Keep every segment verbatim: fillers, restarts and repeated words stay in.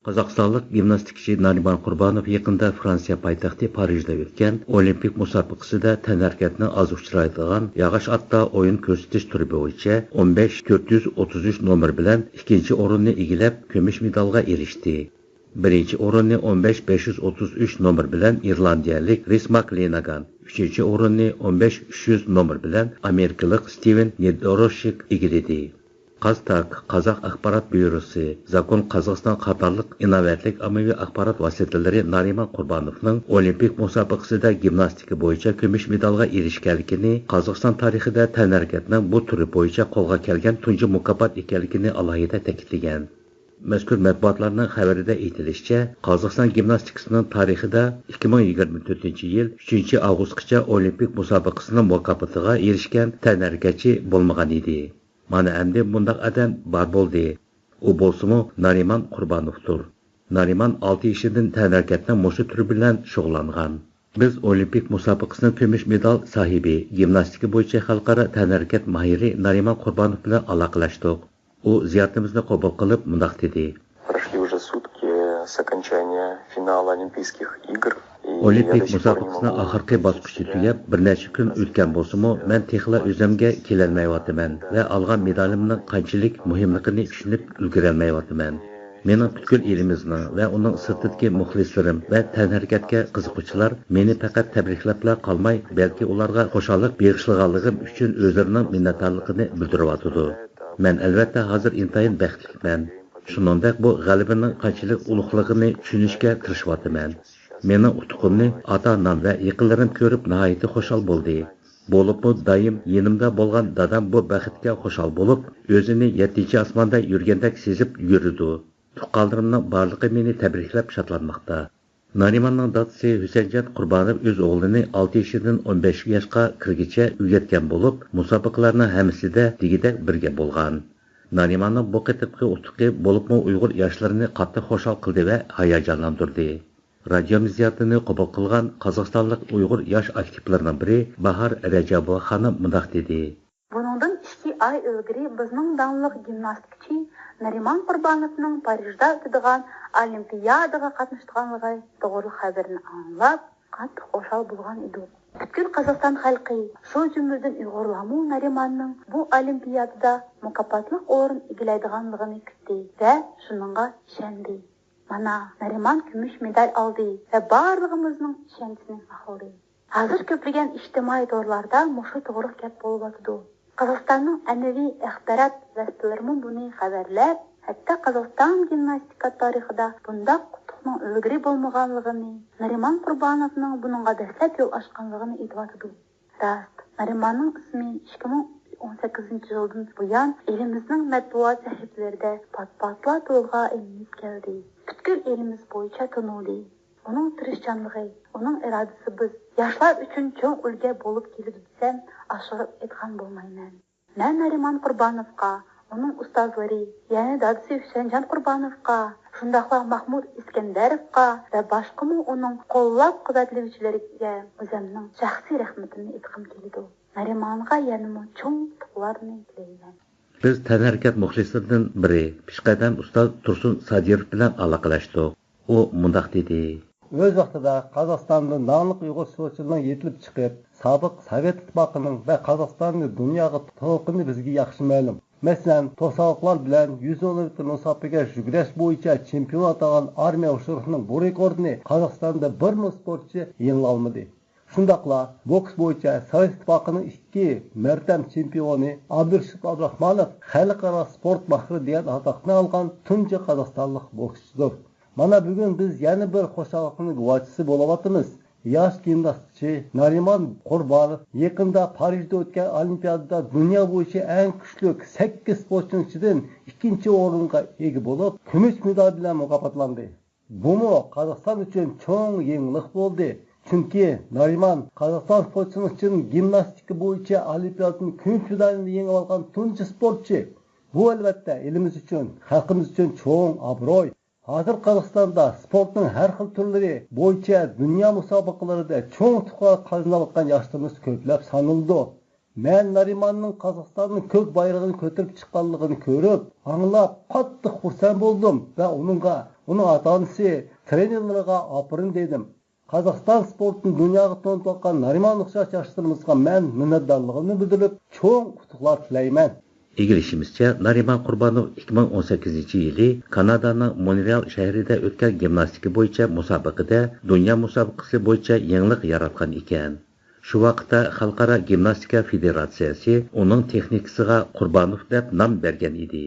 قازاقىستانلىق گىمناستىكىچى نارىمان قۇربانوف يېقىندا فرانسىيە پايتەختى پارىژدا ئۆتكەن ئولىمپىك مۇسابىقىسىدە تەنھەرىكەتنىڭ ئاز ئۇچرايدىغان ياغاچ ئاتتا ئويۇن كۆرسىتىش تۈرى بويىچە ئون بەش تۆت يۈز ئوتتۇز ئۈچ نومۇر بىلەن ئىككىنچى ئورۇننى ئىگىلەپ، كۈمۈش مېدالغا ئېرىشتى. بىرىنچى ئورۇننى ئون بەش بەش يۈز ئوتتۇز ئۈچ نومۇر بىلەن ئىرلاندىيەلىك رىسماك لېناگان، ئۈچىنچى ئورۇننى ئون بەش ئۈچ يۈز نومۇر بىلەن ئامېرىكىلىق ستىۋېن نېدوروشچىك ئىگىلىدى. قازتاك، قازاق ئاخبارات بيۇروسى، زاكون قازاقىستان قاتارلىق ئىناۋەتلىك ئاممىۋى ئاخبارات ۋاسىتىلىرى نارىمان قۇربانوفنىڭ ئولىمپىك مۇسابىقىسىدە گىمناستىكا بويىچە كۈمۈش مېدالغا ئېرىشكەنلىكىنى، قازاقىستان تارىخىدا تەنھەرىكەتنىڭ بۇ تۈرى بويىچە قولغا كەلگەن تۇنجى مۇكاپات ئىكەنلىكىنى ئالاھىدە تەكىتلىگەن. مەزكۇر مەتبۇئاتلارنىڭ خەۋىرىدە ئېيتىلىشىچە، قازاقىستان گىمناستىكىسىنىڭ تارىخىدا ئىككى مىڭ يىگىرمە تۆتىنچى يىل ئۈچىنچى ئاۋغۇستقىچە ئولىمپىك مۇسابىقىسىنىڭ مۇكاپاتىغا ئېرىشكەن تەنھەرىكەتچى بولمىغان ئىدى. مانا ئەمدى مۇنداق ئادەم بار بولدى. ئۇ بولسىمۇ نارىمان قۇربانوفدۇر. نارىمان ئالتە يېشىدىن تەنھەرىكەتنىڭ مۇشۇ تۈرى بىلەن شۇغۇللانغان. بىز ئولىمپىك مۇسابىقىسىنىڭ كۈمۈش مېدال ساھىبى، گىمناستىكا بويىچە خەلقئارا تەنھەرىكەت ماھىرى نارىمان قۇربانوف بىلەن ئالاقىلەشتۇق. ئۇ زىيارىتىمىزنى قوبۇل قىلىپ مۇنداق دېدى. Прошли уже сутки с окончания финала Олимпийских игр. ئولىمپىك مۇسابىقىسىنىڭ ئاخىرقى باسقۇچى تۈگەپ، بىر نەچچە كۈن ئۆتكەن بولسىمۇ، مەن تېخىلا ئۆزۈمگە كېلەلمەيۋاتىمەن ۋە ئالغان مېدالىمنىڭ قانچىلىك مۇھىملىقىنى چۈشىنىپ ئۈلگۈرەلمەيۋاتىمەن. مېنىڭ پۈتكۈل ئېلىمىزنىڭ ۋە ئۇنىڭ سىرتىدىكى مۇخلىسلىرىم ۋە تەنھەرىكەتكە قىزىققۇچىلار مېنى پەقەت تەبرىكلەپلا قالماي، بەلكى ئۇلارغا خۇشاللىق بېغىشلىغانلىقىم ئۈچۈن ئۆزلىرىنىڭ مىننەتدارلىقىنى بىلدۈرۈۋاتىدۇ. مەن ئەلۋەتتە ھازىر ئىنتايىن بەختلىكمەن. شۇنىڭدەك بۇ غەلىبىنىڭ قانچىلىك ئۇلۇغلۇقىنى چۈشىنىشكە تىرىشىۋاتىمەن. مېنىڭ ئۇتۇقۇمنى ئاتا-ئانام ۋە يېقىنلىرىم كۆرۈپ ناھايىتى خۇشال بولدى. بولۇپمۇ دائىم يېنىمدا بولغان دادام بۇ بەختكە خۇشال بولۇپ، ئۆزىنى يەتتىنچى ئاسماندا يۈرگەندەك سېزىپ يۈرىدۇ. تۇغقانلىرىمنىڭ بارلىقى مېنى تەبرىكلەپ شادلانماقتا. نارىماننىڭ دادىسى ھۈسەنجان قۇربانوف ئۆز ئوغلىنى ئالتە يېشىدىن ئون بەش ياشقا كىرگىچە ئۆگەتكەن بولۇپ، مۇسابىقىلەرنىڭ ھەممىسىدە دېگۈدەك بىرگە بولغان. نارىماننىڭ بۇ قېتىمقى ئۇتۇقى بولۇپمۇ ئۇيغۇر ياشلىرىنى قاتتىق خۇشال قىلدى ۋە ھاياجانلاندۇردى. رادىيومىز زىيارىتىنى قوبۇل قىلغان قازاقىستانلىق ئۇيغۇر ياش ئاكتىپلىرىنىڭ بىرى باھار رەجەبوۋا خانىم مۇنداق دېدى. بۇنىڭدىن ئىككى ئاي ئىلگىرى بىزنىڭ داڭلىق گىمناستىكىچى نارىمان قۇربانوفنىڭ پارىژدا ئۆتىدىغان ئولىمپىيادىغا قاتنىشىدىغانلىقى توغرىلىق خەۋىرىنى ئاڭلاپ، قاتتىق خۇشال بولغان ئىدۇق. پۈتكۈل قازاقىستان خەلقى، شۇ جۈملىدىن ئۇيغۇرلارمۇ نارىماننىڭ بۇ ئولىمپىيادىدا مۇكاپاتلىق ئورۇن ئىگىلەيدىغانلىقىنى كۈتتى ۋە شۇنىڭغا ئىشەندى. مانا، نارىمان كۈمۈش مېدال ئالدى ۋە بارلىقىمىزنىڭ ئىشەنچىنى ئاقلىدى. ھازىر كۆپلىگەن ئىجتىمائىي تورلاردا مۇشۇ توغرىلىق گەپ بولۇۋاتىدۇ. قازاقىستاننىڭ ئەنئەنىۋى ئەخبارات ۋاسىتىلىرىمۇ بۇنى خەۋەرلەپ، ھەتتا قازاقىستان گىمناستىكا تارىخىدا بۇنداق ئۇتۇقنىڭ ئىلگىرى بولمىغانلىقىنى، نارىمان قۇربانوفنىڭ بۇنىڭغا دەسلەپ يول ئاچقانلىقىنى ئېيتىۋاتىدۇ. راست، نارىماننىڭ ئىسمى ئىككى مىڭ ئون سەككىزىنچى يىلدىن بۇيان ئېلىمىزنىڭ مەتبۇئات سەھىپىلىرىدە پات-پاتلا تىلغا ئېلىنىپ كەلدى. پۈتكۈل ئېلىمىز بويىچە تونۇلدى. ئۇنىڭ تىرىشچانلىقى، ئۇنىڭ ئىرادىسى بىز، ياشلار ئۈچۈن چوڭ ئۈلگە بولۇپ كېلىدۇ دېسەم، ئاشۇرۇپ ئېيتقان بولمايمەن. مەن نارىمان قۇربانوفقا، ئۇنىڭ ئۇستازلىرى، يەنى دادىسى ھۈسەنجان قۇربانوفقا، شۇنداقلا ماھمۇد ئىسكەندەروفقا ۋە باشقىمۇ ئۇنىڭ قوللاپ-قۇۋۋەتلىگۈچىلىرىگە ئۆزۈمنىڭ شەخسىي رەھمىتىمنى ئېيتقۇم كېلىدۇ. نارىمانغا يەنىمۇ چوڭ ئۇتۇقلارنى تىلەيمەن. بىز تەنھەرىكەت مۇخلىسلىرىدىن بىرى، پېشقەدەم ئۇستاز تۇرسۇن سادىروف بىلەن ئالاقىلەشتۇق. ئۇ مۇنداق دېدى. ئۆز ۋاقتىدا قازاقىستاندىن داڭلىق ئۇيغۇر سپورتچىلىرىنىڭ يېتىلىپ چىقىپ، سابىق سوۋېت ئىتتىپاقىنىڭ ۋە قازاقىستاننى دۇنياغا تونۇتقىنى بىزگە ياخشى مەلۇم. مەسىلەن، توسالغۇلار بىلەن يۈز ئون مېتىر مۇساپىگە يۈگۈرۈش بويىچە چېمپىيون ئاتالغان ئارمىيە ئۇشۇروفنىڭ بۇ رېكورتىنى قازاقىستاندا بىرمۇ سپورتچى يېڭىلالمىدى. شۇنداقلا بوكس بويىچە سوۋېت ئىتتىپاقىنىڭ ئىككى مەرتەم چېمپىيونى ئابدۇرېشىت ئابدۇراخمانوف خەلقئارا سپورت ماھىرى دېگەن ئاتاقنى ئالغان تۇنجى قازاقىستانلىق بوكسچىدۇر. مانا بۈگۈن بىز يەنە بىر خۇشاللىقنىڭ گۇۋاھچىسى بولۇۋاتىمىز. ياش گىمناستچى نارىمان قۇربانوف يېقىندا پارىژدا ئۆتكەن ئولىمپىيادىدا دۇنيا بويىچە ئەڭ كۈچلۈك سەككىز سپورتچىنىڭ ئىچىدىن ئىككىنچى ئورۇنغا ئىگە بولۇپ، كۈمۈش مېدال بىلەن مۇكاپاتلاندى. بۇمۇ قازاقىستان ئۈچۈن چوڭ يېڭىلىق بولدى. چۈنكى نارىمان قازاقىستان سپورتچىنىڭ ئىچىدىن گىمناستىكا بويىچە ئولىمپىيادىدىن كۈمۈش مېدالنى يېڭىۋالغان تۇنجى سپورتچى. بۇ، ئەلۋەتتە، ئېلىمىز ئۈچۈن، خەلقىمىز ئۈچۈن چوڭ ئابرۇي. ھازىر قازاقىستاندا سپورتنىڭ ھەر خىل تۈرلىرى بويىچە دۇنيا مۇسابىقىلىرىدە چوڭ ئۇتۇقلار قازىنىۋاتقان ياشلىرىمىز كۆپلەپ سانىلىدۇ. مەن نارىماننىڭ قازاقىستاننىڭ كۆك بايرىقىنى كۆتۈرۈپ چىققانلىقىنى كۆرۈپ، ئاڭلاپ قاتتىق خۇرسەن بولدۇم ۋە ئۇنىڭغا ئۇنىڭ ئاتا-ئانىسى، ترېنېرلىرىغا ئاپىرىن دېدىم. قازاقىستان سپورتىنى دۇنياغا تونۇتۇۋاتقان نارىمان ئوخشاش ياشلىرىمىزغا مەن مىننەتدارلىقىمنى بىلدۈرۈپ، چوڭ ئۇتۇقلار تىلەيمەن. ئىگىلىشىمىزچە، نارىمان قۇربانوف ئىككى مىڭ ئون سەككىزىنچى يىلى كانادانىڭ مونرېئال شەھىرىدە ئۆتكەن گىمناستىكا بويىچە مۇسابىقىدە دۇنيا مۇسابىقىسى بويىچە يېڭىلىق ياراتقان ئىكەن. شۇ ۋاقىتتا خەلقئارا گىمناستىكا فېدېراتسىيەسى ئۇنىڭ تېخنىكىسىغا قۇربانوف دەپ نام بەرگەن ئىدى.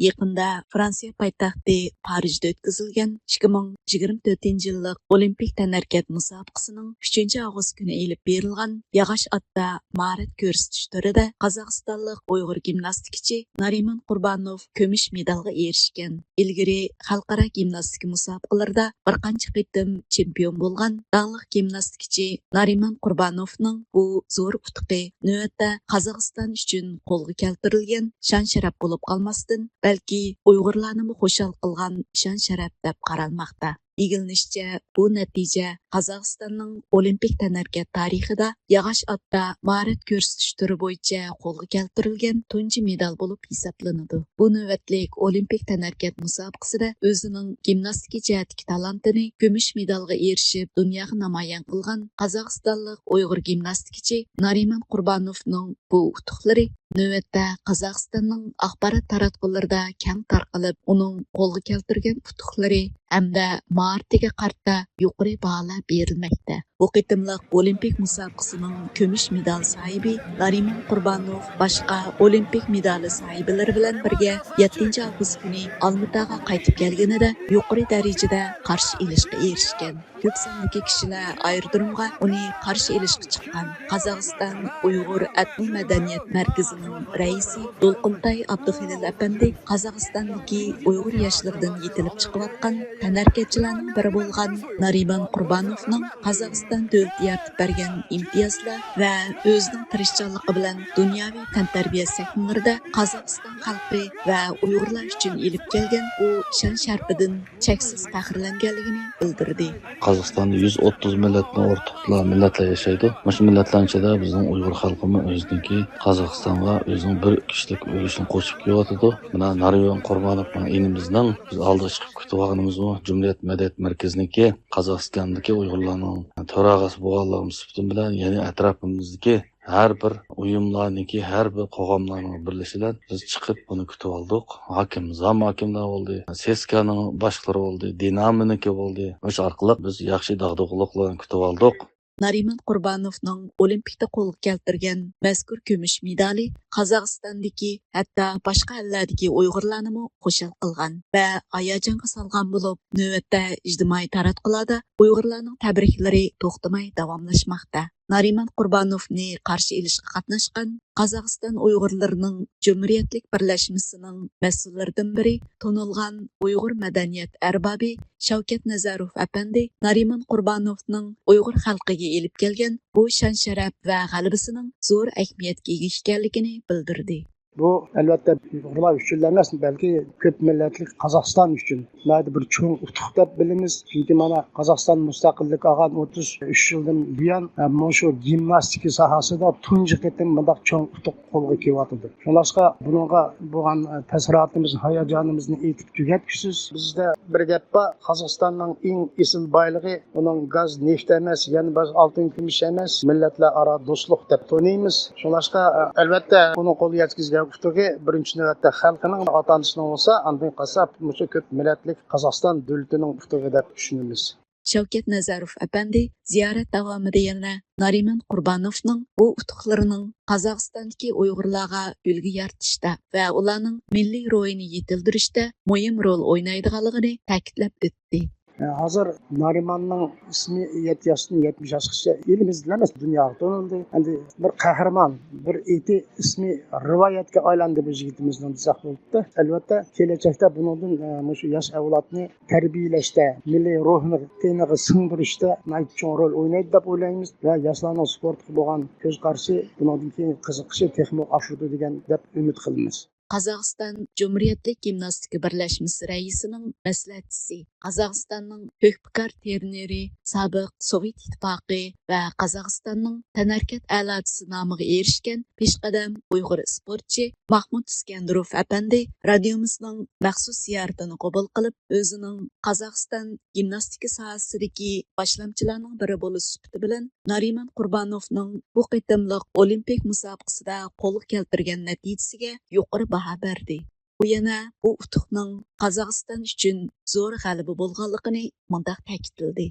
يېقىندا فرانسىيە پايتەختى پارىژدا ئۆتكۈزۈلگەن ئىككى مىڭ يىگىرمە تۆتىنچى يىللىق ئولىمپىك تەنھەرىكەت مۇسابىقىسىنىڭ ئۈچىنچى ئاۋغۇست كۈنى ئېلىپ بېرىلغان ياغاچ ئاتتا ماھارەت كۆرسىتىش تۈرىدە قازاقىستانلىق ئۇيغۇر گىمناستىكىچى نارىمان قۇربانوف كۈمۈش مېدالغا ئېرىشكەن. ئىلگىرى خەلقئارا گىمناستىكا مۇسابىقىلىرىدا بىر قانچە قېتىم چېمپىيون بولغان داڭلىق گىمناستىكىچى نارىمان قۇربانوفنىڭ بۇ زور ئۇتۇقى نۆۋەتتە قازاقىستان ئۈچۈن قولغا كەلتۈرۈلگەن شان-شەرەپ بولۇپ قالماستىن، بەلكى ئۇيغۇرلارنىمۇ خۇشال قىلغان شان-شەرەپ دەپ قارالماقتا. ئىگىلىنىشىچە، بۇ نەتىجە قازاقىستاننىڭ ئولىمپىك تەنھەرىكەت تارىخىدا ياغاچ ئاتتا ماھارەت كۆرسىتىش تۈرى بويىچە قولغا كەلتۈرۈلگەن تۇنجى مېدال بولۇپ ھېسابلىنىدۇ. بۇ نۆۋەتلىك ئولىمپىك تەنھەرىكەت مۇسابىقىسىدە ئۆزىنىڭ گىمناستىكا جەھەتتىكى تالانتىنى كۈمۈش مېدالغا ئېرىشىپ دۇنياغا نامايان قىلغان قازاقىستانلىق ئۇيغۇر گىمناستىكىچى نارىمان قۇربانوفنىڭ بۇ ئۇتۇقلىرى نۆۋەتتە قازاقىستاننىڭ ئاخبارات تاراتقۇلىرىدا كەڭ تارقىلىپ، ئۇنىڭ قولغا كەلتۈرگەن ئۇتۇقلىرى ھەمدە ماھارىتىگە قارىتا يۇقىرى باھالار بېرىلمەكتە. بۇ قېتىملىق ئولىمپىك مۇسابىقىسىنىڭ كۈمۈش مېدال ساھىبى نارىمان قۇربانوف باشقا ئولىمپىك مېدالى ساھىبىلىرى بىلەن بىرگە يەتتىنچى ئاۋغۇست كۈنى ئالمىتاغا قايتىپ كەلگىنىدە يۇقىرى دەرىجىدە قارشى ئېلىشقا ئېرىشكەن. كۆپ ساندىكى كىشىلەر ئايرودرومغا ئۇنى قارشى ئېلىشقا چىققان قازاقىستان ئۇيغۇر ئەتنىي مەدەنىيەت مەركىزىنىڭ رەئىسى دولقۇنتاي ئابدۇخېلىل ئەپەندى قازاقىستاندىكى ئۇيغۇر ياشلىرىدىن يېتىلىپ چىقىۋاتقان تەنھەرىكەتچىلەرنىڭ بىرى بولغان نارىمان قۇربانوفنىڭ قازاقىستان دۆلىتى يارىتىپ بەرگەن ئىمتىيازلار ۋە ئۆزىنىڭ تىرىشچانلىقى بىلەن دۇنياۋى تەنتەربىيە سەھنىلىرىدە قازاقىستان خەلقى ۋە ئۇيغۇرلار ئۈچۈن ئېلىپ كەلگەن بۇ شان-شەرىپىدىن چەكسىز پەخىرلەنگەنلىكىنى بىلدۈردى. قازاقىستاندا يۈز ئوتتۇز مىللەتنى ئورتاقلا مىللەتلەر ياشايدۇ. مۇشۇ مىللەتلەرنىڭ ئىچىدە بىزنىڭ ئۇيغۇر خەلقىمۇ ئۆزىنىڭكى قازاقىستانغا ئۆزىنىڭ بىر كىشىلىك ئۈلۈشىنى قوشۇپ كېلىۋاتىدۇ. مانا نارىمان قۇربانوفنىڭ ئىنىمىزنىڭ بىز ئالدىغا چىقىپ كۈتۈۋالغىنىمىزمۇ جۇمھۇرىيەت مەدەنىيەت مەركىزىنىڭكى قازاقىستاندىكى ئۇيغۇرلارنىڭ تۆراغاسى بولغانلىقىم سۈپىتىم بىلەن، يەنى ئەتراپىمىزدىكى ھەر بىر ئۇيۇملارنىڭكى، ھەر بىر قوغاملارنىڭ بىرلىشىشى بىلەن بىز چىقىپ بۇنى كۈتۈۋالدۇق. ھاكىم، زام ھاكىملار بولدى، سېسكانىڭ باشلىرى بولدى، دىنامونىڭكى بولدى. مۇشۇ ئارقىلىق بىز ياخشى داغدۇغىلىقلارنى كۈتۈۋالدۇق. نارىمان قۇربانوفنىڭ ئولىمپىكتا قولغا كەلتۈرگەن مەزكۇر كۈمۈش مېدالى قازاقىستاندىكى، ھەتتا باشقا ئەللەردىكى ئۇيغۇرلارنىمۇ خۇشال قىلغان ۋە ھاياجانغا سالغان بولۇپ، نۆۋەتتە ئىجتىمائىي تاراتقۇلاردا ئۇيغۇرلارنىڭ تەبرىكلىرى توختىماي داۋاملاشماقتا. نارىمان قۇربانوفنى قارشى ئېلىشقا قاتناشقان قازاقىستان ئۇيغۇرلىرىنىڭ جۇمھۇرىيەتلىك بىرلەشمىسىنىڭ مەسئۇللىرىدىن بىرى، تونۇلغان ئۇيغۇر مەدەنىيەت ئەربابى شەۋكەت نەزەروف ئەپەندى نارىمان قۇربانوفنىڭ ئۇيغۇر خەلقىگە ئېلىپ كەلگەن بۇ شان-شەرەپ ۋە غەلىبىسىنىڭ زور ئەھمىيەتكە ئىگە ئىكەنلىكىنى بىلدۈردى. بۇ، ئەلۋەتتە، ئۇيغۇرلار ئۈچۈنلا ئەمەس، بەلكى كۆپ مىللەتلىك قازاقىستان ئۈچۈن ناھايىتى بىر چوڭ ئۇتۇق دەپ بىلىمىز. چۈنكى مانا قازاقىستان مۇستەقىللىك ئالغان ئوتتۇز ئۈچ يىلدىن بۇيان، ئە، مۇشۇ گىمناستىكا ساھەسىدە تۇنجى قېتىم مۇنداق چوڭ ئۇتۇق قولغا كېلىۋاتىدۇ. شۇڭلاشقا بۇنىڭغا بولغان، ئە، تەسىراتىمىزنى، ھاياجانىمىزنى ئېيتىپ تۈگەتكۈسىز. بىزدە بىر گەپ بار، قازاقىستاننىڭ ئەڭ ئېسىل بايلىقى ئۇنىڭ گاز، نېفىت ئەمەس، يەنە باشقا ئالتۇن، كۈمۈش ئەمەس، مىللەتلەر ئارا دوستلۇق دەپ تونۇيمىز. شۇڭلاشقا، ئەلۋەتتە، ئۇنىڭ قولغا يەتكۈزگەن ئۇتۇقى بىرىنچى نۆۋەتتە خەلقىنىڭ، ئاتا-ئانىسىنىڭ بولسا، ئاندىن قالسا مۇشۇ كۆپ مىللەتلىك قازاقىستان دۆلىتىنىڭ ئۇتۇقى دەپ چۈشىنىمىز. شەۋكەت نەزەروف ئەپەندى زىيارەت داۋامىدا يەنە نارىمان قۇربانوفنىڭ بۇ ئۇتۇقلىرىنىڭ قازاقىستاندىكى ئۇيغۇرلارغا ئۈلگە يارىتىشتا ۋە ئۇلارنىڭ مىللىي روھىنى يېتىلدۈرۈشتە مۇھىم رول ئوينايدىغانلىقىنى تەكىتلەپ ئۆتتى. ھازىر نارىماننىڭ ئىسمى يەتتە ياشتىن يەتمىش ياشقىچە ئېلىمىزدىلا ئەمەس، دۇنياغا تونۇلدى. ئەمدى بىر قەھرىمان، بىر ئېتى، ئىسمى رىۋايەتكە ئايلاندى بۇ يىگىتىمىزنىڭ دېسەك بولىدۇ. ئەلۋەتتە، كېلەچەكتە بۇنىڭدىن، ئە، مۇشۇ ياش ئەۋلادنى تەربىيەلەشتە، مىللىي روھنى تېنىغا سىڭدۈرۈشتە ناھايىتى چوڭ رول ئوينايدۇ دەپ ئويلايمىز ۋە ياشلارنىڭ سپورتقا بولغان كۆز قارىشى بۇنىڭدىن كېيىن قىزىقىشى تېخىمۇ ئاشىدۇ دېگەن دەپ ئۈمىد قىلىمىز. قازاقىستان جۇمھۇرىيەتلىك گىمناستىكا بىرلەشمىسى رەئىسىنىڭ مەسلىھەتچىسى، قازاقىستاننىڭ كۆكپىكار تېرنېرى، سابىق سوۋېت ئىتتىپاقى ۋە قازاقىستاننىڭ تەنھەرىكەت ئەلاتىسى نامىغا ئېرىشكەن پېشقەدەم ئۇيغۇر ئىسپورتچى ماخمۇت ئىسكەندىروف ئەپەندى رادىيومىزنىڭ مەخسۇس زىيارىتىنى قوبۇل قىلىپ، ئۆزىنىڭ قازاقىستان گىمناستىكا ساھەسىدىكى باشلامچىلارنىڭ بىرى بولۇش سۈپىتى بىلەن نارىمان قۇربانوفنىڭ بۇ قېتىملىق ئولىمپىك مۇسابىقىسىدە قولغا كەلتۈرگەن نەتىجىسىگە يۇقىرى باھا بەردى. ئۇ يەنە بۇ ئۇتۇقنىڭ قازاقىستان ئۈچۈن زور غەلىبە بولغانلىقىنى مۇنداق تەكىتلىدى.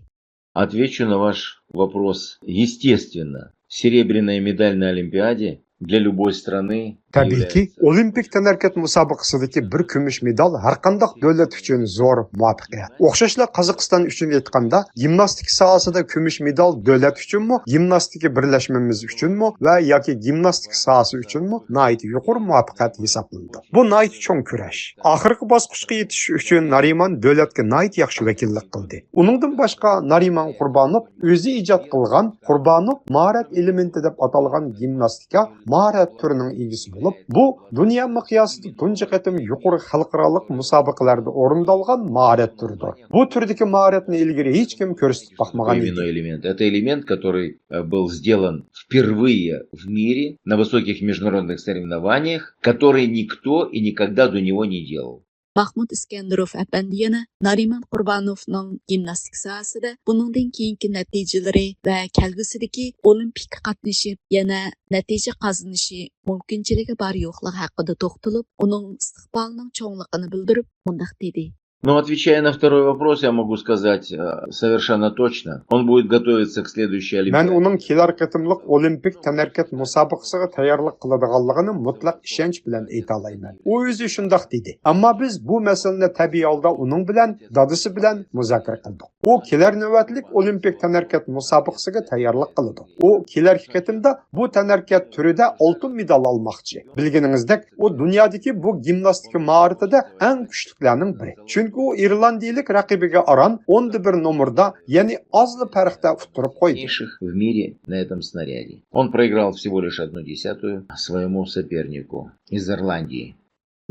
Отвечу на ваш вопрос. Естественно, серебряная медаль на Олимпиаде для любой страны تەبىئىيكى، ئولىمپىك تەنھەرىكەت مۇسابىقىسىدىكى بىر كۈمۈش مېدال ھەرقانداق دۆلەت ئۈچۈن زور مۇۋەپپەقىيەت. ئوخشاشلا قازاقىستان ئۈچۈن ئېيتقاندا، گىمناستىكا ساھەسىدە كۈمۈش مېدال دۆلەت ئۈچۈنمۇ، گىمناستىكا بىرلەشمىمىز ئۈچۈنمۇ ۋە ياكى گىمناستىكا ساھەسى ئۈچۈنمۇ ناھايىتى يۇقىرى مۇۋەپپەقىيەت ھېسابلىنىدۇ. بۇ ناھايىتى چوڭ كۈرەش. ئاخىرقى باسقۇچقا يېتىش ئۈچۈن نارىمان دۆلەتكە ناھايىتى ياخشى ۋەكىللىك قىلدى. ئۇنىڭدىن باشقا نارىمان قۇربانوف ئۆزى ئىجاد قىلغان قۇربانوف ماھارەت ئېلېمېنتى دەپ ئاتالغان گىمناستىكا ماھارەت تۈرىنىڭ ئىگىسى بولۇپ، بۇ دۇنيا مىقياسىدا تۇنجى قېتىم يۇقىرى خەلقئارالىق مۇسابىقىلەردە ئورۇندالغان ماھارەت تۈرىدۇر. بۇ تۈردىكى ماھارەتنى ئىلگىرى ھېچكىم كۆرسىتىپ باقمىغان ئىدى. Элемент. Это элемент, который э, был сделан впервые в мире на высоких международных соревнованиях, который никто и никогда до него не делал. ماخمۇت ئىسكەندىروف ئەپەندى يەنە نارىمان قۇربانوفنىڭ گىمناستىكا ساھەسىدە بۇنىڭدىن كېيىنكى نەتىجىلىرى ۋە كەلگۈسىدىكى ئولىمپىككا قاتنىشىپ، يەنە نەتىجە قازىنىشى مۇمكىنچىلىكى بار يوقلۇقى ھەققىدە توختىلىپ، ئۇنىڭ ئىستىقبالىنىڭ چوڭلۇقىنى بىلدۈرۈپ، مۇنداق دېدى. Но отвечая на второй вопрос, я могу сказать э, совершенно точно. Он будет готовиться к следующей مەن Олимпиаде. ئۇنىڭ كېلەر قېتىملىق ئولىمپىك تەنھەرىكەت مۇسابىقىسىغا تەييارلىق قىلىدىغانلىقىنى مۇتلەق ئىشەنچ بىلەن ئېيتالايمەن. ئۇ ئۆزى شۇنداق دېدى. ئەمما بىز بۇ مەسىلىنى تەبىئىي ھالدا ئۇنىڭ بىلەن، دادىسى بىلەن مۇزاكىرە قىلدۇق. ئۇ كېلەر نۆۋەتلىك ئولىمپىك تەنھەرىكەت مۇسابىقىسىگە تەييارلىق قىلىدۇ. ئۇ كېلەركى قېتىمدا بۇ تەنھەرىكەت تۈرىدە ئالتۇن مېدال ئالماقچى. بىلگىنىڭىزدەك، ئۇ دۇنيادىكى بۇ گىمناستىكا ماھارىتىدە ئەڭ كۈچلۈكلەرنىڭ بىرى. چۈنكى ئۇ ئىرلاندىيىلىك رەقىبىگە ئاران ئوندا بىر نومۇردا، يەنى ئازلا پەرقتە ئۇتتۇرۇپ قويدى. Сильнейших в мире на этом снаряде. Он проиграл всего лишь одну десятую своему сопернику из Ирландии.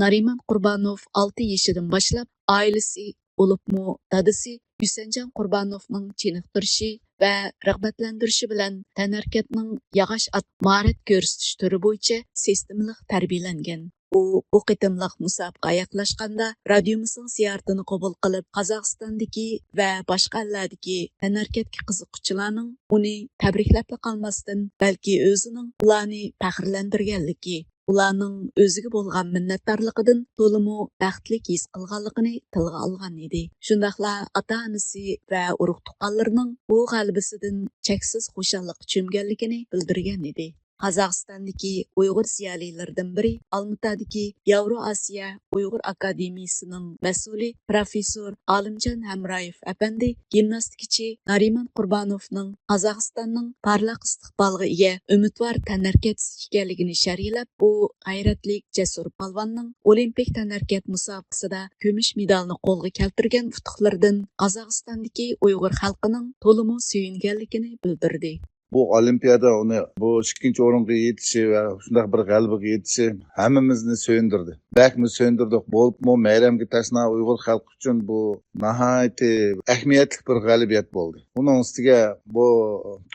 نارىمان قۇربانوف ئالتە يېشىدىن باشلاپ ئائىلىسى، بولۇپمۇ دادىسى ھۈسەنجان قۇربانوفنىڭ چېنىقتۇرۇشى ۋە رىغبەتلەندۈرۈشى بىلەن تەنھەرىكەتنىڭ ياغاچ ئات ماھارەت كۆرسىتىش تۈرى بويىچە سىستېمىلىق تەربىيەلەنگەن. ئۇ بۇ قېتىملىق مۇسابىقە ئاياغلاشقاندا رادىيومىزنىڭ زىيارىتىنى قوبۇل قىلىپ، قازاقىستاندىكى ۋە باشقا ئەللەردىكى تەنھەرىكەتكە قىزىققۇچىلارنىڭ ئۇنى تەبرىكلەپلا قالماستىن، بەلكى ئۆزىنىڭ ئۇلارنى پەخىرلەندۈرگەنلىكى، ئۇلارنىڭ ئۆزىگە بولغان مىننەتدارلىقىدىن تولىمۇ بەختلىك ھېس قىلغانلىقىنى تىلغا ئالغان ئىدى. شۇنداقلا ئاتا-ئانىسى ۋە ئۇرۇق-تۇغقانلىرىنىڭ بۇ غەلىبىسىدىن چەكسىز خۇشاللىققا چۆمگەنلىكىنى بىلدۈرگەن ئىدى. قازاقىستاندىكى ئۇيغۇر زىيالىيلىرىدىن بىرى، ئالمىتادىكى ياۋرو ئاسىيا ئۇيغۇر ئاكادېمىيىسىنىڭ مەسئۇلى پروفېسسور ئالىمجان ھەمرايېف ئەپەندى گىمناستىكىچى نارىمان قۇربانوفنىڭ قازاقىستاننىڭ پارلاق ئىستىقبالغا ئىگە ئۈمىدۋار تەنھەرىكەتچىسى ئىكەنلىكىنى شەرھلەپ، بۇ غەيرەتلىك جەسۇر پالۋاننىڭ ئولىمپىك تەنھەرىكەت مۇسابىقىسىدە كۈمۈش مېدالنى قولغا كەلتۈرگەن ئۇتۇقلىرىدىن قازاقىستاندىكى ئۇيغۇر خەلقىنىڭ تولىمۇ سۆيۈنگەنلىكىنى بىلدۈردى. بۇ ئولىمپىيادا ئۇنى بۇ ئىككىنچى ئورۇنغا يېتىشى ۋە شۇنداق بىر غەلىبىگە يېتىشى ھەممىمىزنى سۆيۈندۈردى. بەكمۇ سۆيۈندۈردۇق. بولۇپمۇ مەيرەمگە تەشنا ئۇيغۇر خەلقى ئۈچۈن بۇ ناھايىتى ئەھمىيەتلىك بىر غەلىبىيەت بولدى. ئۇنىڭ ئۈستىگە بۇ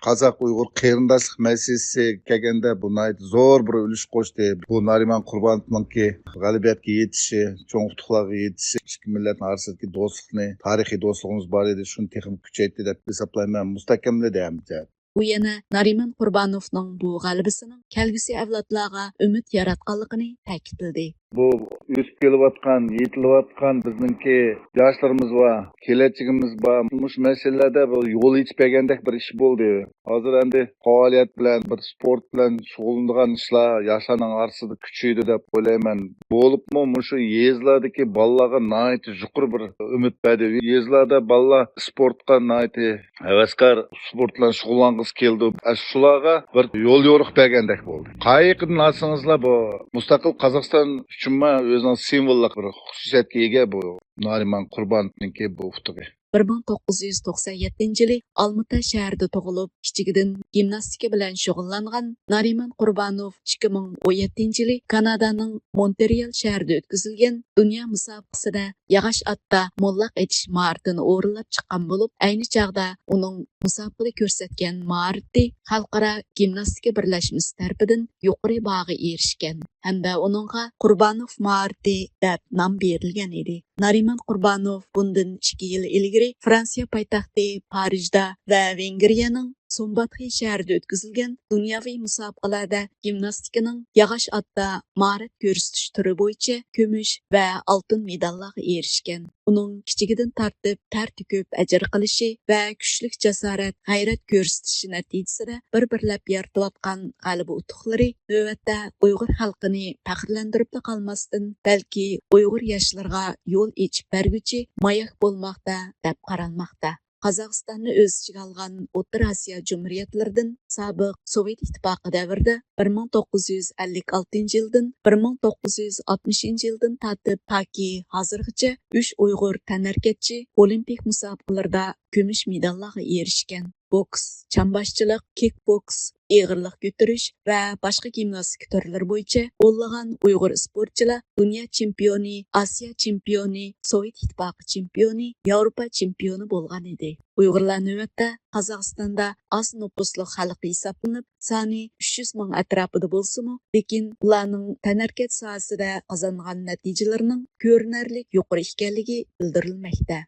قازاق ئۇيغۇر قېرىنداشلىق مەسىلىسى كەلگەندە بۇ ناھايىتى زور بىر ئۈلۈش قوشتى. بۇ نارىمان قۇربانوفنىڭكى غەلىبىيەتكە يېتىشى، چوڭ ئۇتۇقلارغا يېتىشى ئىككى مىللەتنىڭ ئارىسىدىكى دوستلۇقنى، تارىخىي دوستلۇقىمىز بار ئىدى، شۇنى تېخىمۇ كۈچەيتتى دەپ ھېسابلايمەن، مۇستەھكەملىدى ھەممە جەھەتتە. ئۇ يەنە نارىمان قۇربانوفنىڭ بۇ غەلىبىسىنىڭ كەلگۈسى ئەۋلادلارغا ئۈمىد ياراتقانلىقىنى تەكىتلىدى. بۇ ئۆسۈپ كېلىۋاتقان، يېتىلىۋاتقان بىزنىڭكى ياشلىرىمىز بار، كېلەچىكىمىز بار. مۇشۇ مەسىلىلەردە بىر يول ئېچىپ بەرگەندەك بىر ئىش بولدى. ھازىر ئەمدى پائالىيەت بىلەن، بىر سپورت بىلەن شۇغۇللىنىدىغان ئىشلار ياشلارنىڭ ئارىسىدا كۈچىيىدۇ دەپ ئويلايمەن. بولۇپمۇ مۇشۇ يېزىلاردىكى بالىلارغا ناھايىتى يۇقىرى بىر ئۈمىد بەردى. يېزىلاردا بالىلار سپورتقا ناھايىتى ھەۋەسكار، سپورت بىلەن شۇغۇللانغۇسى كېلىدۇ. شۇلارغا بىر يول يورۇق بەرگەندەك بولدى. قايىقىدىن ئالسىڭىزلا بۇ مۇستەقىل قازاقىستان ئۈچۈنمۇ ئۆزىنىڭ سىمۋوللۇق بىر خۇسۇسىيەتكە ئىگە بۇ نارىمان قۇربانوفنىڭكى بۇ ئۇتۇقى. بىر مىڭ توققۇز يۈز توقسان يەتتىنچى يىلى ئالمىتا شەھىرىدە تۇغۇلۇپ، كىچىكىدىن گىمناستىكا بىلەن شۇغۇللانغان نارىمان قۇربانوف ئىككى مىڭ ئون يەتتىنچى يىلى كانادانىڭ مونترېئال شەھىرىدە ئۆتكۈزۈلگەن دۇنيا مۇسابىقىسىدە ياغاچ ئاتتا موللاق ئېتىش ماھارىتىنى ئورۇنلاپ چىققان بولۇپ، ئەينى چاغدا ئۇنىڭ مۇسابىقىدە كۆرسەتكەن ماھارىتى خەلقئارا گىمناستىكا بىرلەشمىسى تەرىپىدىن يۇقىرى باھاغا ئېرىشكەن ھەمدە ئۇنىڭغا قۇربانوف ماھارىتى دەپ نام بېرىلگەن ئىدى. نارىمان قۇربانوف بۇندىن ئىككى يىل ئىلگىرى فرانسىيە پايتەختى پارىژدا ۋە ۋېنگرىيەنىڭ سومباتخې شەھىرىدە ئۆتكۈزۈلگەن دۇنياۋى مۇسابىقىلەردە گىمناستىكىنىڭ ياغاچ ئاتتا ماھارەت كۆرسىتىش تۈرى بويىچە كۈمۈش ۋە ئالتۇن مېداللارغا ئېرىشكەن. ئۇنىڭ كىچىكىدىن تارتىپ تەر تۆكۈپ ئەجىر قىلىشى ۋە كۈچلۈك جاسارەت، غەيرەت كۆرسىتىشى نەتىجىسىدە بىر-بىرلەپ يارىتىۋاتقان غەلىبە ئۇتۇقلىرى نۆۋەتتە ئۇيغۇر خەلقىنى پەخىرلەندۈرۈپلا قالماستىن، بەلكى ئۇيغۇر ياشلىرىغا يول ئېچىپ بەرگۈچى ماياك بولماقتا دەپ قارالماقتا. قازاقىستاننى ئۆز ئىچىگە ئالغان ئوتتۇرا ئاسىيا جۇمھۇرىيەتلىرىدىن سابىق سوۋېت ئىتتىپاقى دەۋرىدە بىر مىڭ توققۇز يۈز ئەللىك ئالتىنچى يىلدىن بىر مىڭ توققۇز يۈز ئاتمىشىنچى يىلدىن تارتىپ تاكى ھازىرغىچە ئۈچ ئۇيغۇر تەنھەرىكەتچى ئولىمپىك مۇسابىقىلىرىدا كۈمۈش مېداللارغا ئېرىشكەن. بوكس، چامباشچىلىق، كىك بوكس، ئېغىرلىق كۆتۈرۈش ۋە باشقا گىمناستىكا تۈرلىرى بويىچە ئونلىغان ئۇيغۇر ئىسپورتچىلار دۇنيا چېمپىيونى، ئاسىيا چېمپىيونى، سوۋېت ئىتتىپاقى چېمپىيونى، ياۋروپا چېمپىيونى بولغان ئىدى. ئۇيغۇرلار نۆۋەتتە قازاقىستاندا ئاز نوپۇسلۇق خەلق ھېسابلىنىپ، سانى ئۈچ يۈز مىڭ ئەتراپىدا بولسىمۇ، لېكىن ئۇلارنىڭ تەنھەرىكەت ساھەسىدە قازانغان نەتىجىلىرىنىڭ كۆرۈنەرلىك يۇقىرى ئىكەنلىكى بىلدۈرۈلمەكتە.